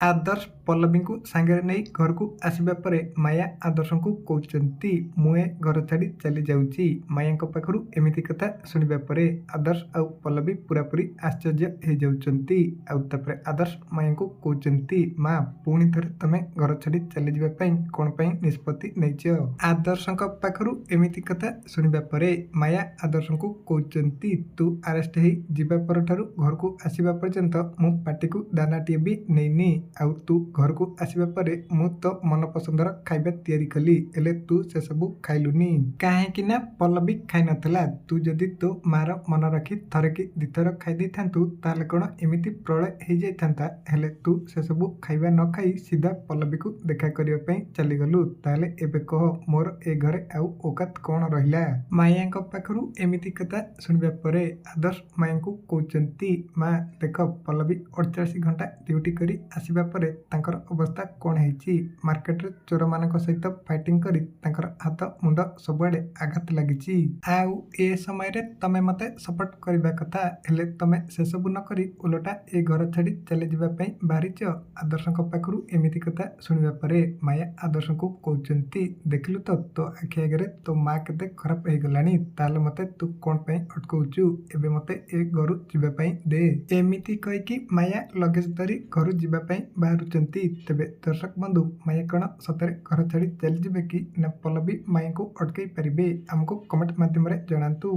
ଆଦର୍ଶ ପଲ୍ଲବୀଙ୍କୁ ସାଙ୍ଗରେ ନେଇ ଘରକୁ ଆସିବା ପରେ ମାୟା ଆଦର୍ଶଙ୍କୁ କହୁଛନ୍ତି, ମୁଁ ଏ ଘର ଛାଡ଼ି ଚାଲି ଯାଉଛି। ମାୟାଙ୍କ ପାଖରୁ ଏମିତି କଥା ଶୁଣିବା ପରେ ଆଦର୍ଶ ଆଉ ପଲ୍ଲବୀ ପୂରାପୂରି ଆଶ୍ଚର୍ଯ୍ୟ ହେଇଯାଉଛନ୍ତି। ଆଉ ତାପରେ ଆଦର୍ଶ ମାୟାଙ୍କୁ କହୁଛନ୍ତି, ମା, ପୁଣି ଥରେ ତମେ ଘର ଛାଡ଼ି ଚାଲିଯିବା ପାଇଁ କ'ଣ ପାଇଁ ନିଷ୍ପତ୍ତି ନେଇଛ? ଆଦର୍ଶଙ୍କ ପାଖରୁ ଏମିତି କଥା ଶୁଣିବା ପରେ ମାୟା ଆଦର୍ଶଙ୍କୁ କହୁଛନ୍ତି, ତୁ ଆରେଷ୍ଟ ହେଇ ଯିବା ପରଠାରୁ ଘରକୁ ଆସିବା ପର୍ଯ୍ୟନ୍ତ ମୁଁ ପାଟିକୁ ଦାନାଟିଏ ବି ନେଇନି। ଆଉ ତୁ ଘରକୁ ଆସିବା ପରେ ମୁଁ ତୋ ମନ ପସନ୍ଦର ଖାଇବା ତିଆରି କଲି, ହେଲେ ତୁ ସେସବୁ ଖାଇଲୁନି। କାହିଁକି ନା ପଲ୍ଲବୀ ଖାଇନଥିଲା। ତୁ ଯଦି ତୋ ମାର ମନ ରଖି ଥରେ କି ଦିଥର ଖାଇ ଦେଇଥାନ୍ତୁ, ତାହେଲେ କ'ଣ ଏମିତି ପ୍ରଳୟ ହେଇଯାଇଥାନ୍ତା? ହେଲେ ତୁ ସେସବୁ ଖାଇବା ନ ଖାଇ ସିଧା ପଲ୍ଲବୀକୁ ଦେଖା କରିବା ପାଇଁ ଚାଲିଗଲୁ। ତାହେଲେ ଏବେ କହ, ମୋର ଏ ଘରେ ଆଉ ଔକାତ କ'ଣ ରହିଲା? ମାୟାଙ୍କ ପାଖରୁ ଏମିତି କଥା ଶୁଣିବା ପରେ ଆଦର୍ଶ ମାୟାଙ୍କୁ କହୁଛନ୍ତି, ମା, ଦେଖ, ପଲ୍ଲବୀ 48 ଘଣ୍ଟା ଡ୍ୟୁଟି କରି ଆସିବା ପରେ ତାଙ୍କର ଅବସ୍ଥା କ'ଣ ହେଇଛି। ମାର୍କେଟରେ ଚୋରମାନଙ୍କ ସହିତ ଫାଇଟିଂ କରି ତାଙ୍କର ହାତ, ମୁଣ୍ଡ ସବୁଆଡ଼େ ଆଘାତ ଲାଗିଛି। ଆଉ ଏ ସମୟରେ ତମେ ମୋତେ ସପୋର୍ଟ କରିବା କଥା, ହେଲେ ତମେ ସେସବୁ ନ କରି ଓଲଟା ଏ ଘର ଛାଡ଼ି ଚାଲିଯିବା ପାଇଁ ବାହାରିଛ। ଆଦର୍ଶଙ୍କ ପାଖରୁ ଏମିତି କଥା ଶୁଣିବା ପରେ ମାୟା ଆଦର୍ଶଙ୍କୁ କହୁଛନ୍ତି, ଦେଖିଲୁ ତ, ତୋ ଆଖି ଆଗରେ ତୋ ମା କେତେ ଖରାପ ହେଇଗଲାଣି। ତାହେଲେ ମୋତେ ତୁ କ'ଣ ପାଇଁ ଅଟକଉଛୁ? ଏବେ ମୋତେ ଏ ଘରୁ ଯିବା ପାଇଁ ଦେ। ଏମିତି କହିକି ମାୟା ଲଗେଜ ଧରି ଘରୁ ଯିବା ପାଇଁ ବାହାରୁଛନ୍ତି। ତେବେ ଦର୍ଶକ ବନ୍ଧୁ, ମାୟା କ'ଣ ସତରେ ଘର ଛାଡ଼ି ଚାଲିଯିବେ କି ନା ପଲ୍ଲବୀ ମାୟାଙ୍କୁ ଅଟକାଇ ପାରିବେ? ଆମକୁ କମେଣ୍ଟ ମାଧ୍ୟମରେ ଜଣାନ୍ତୁ।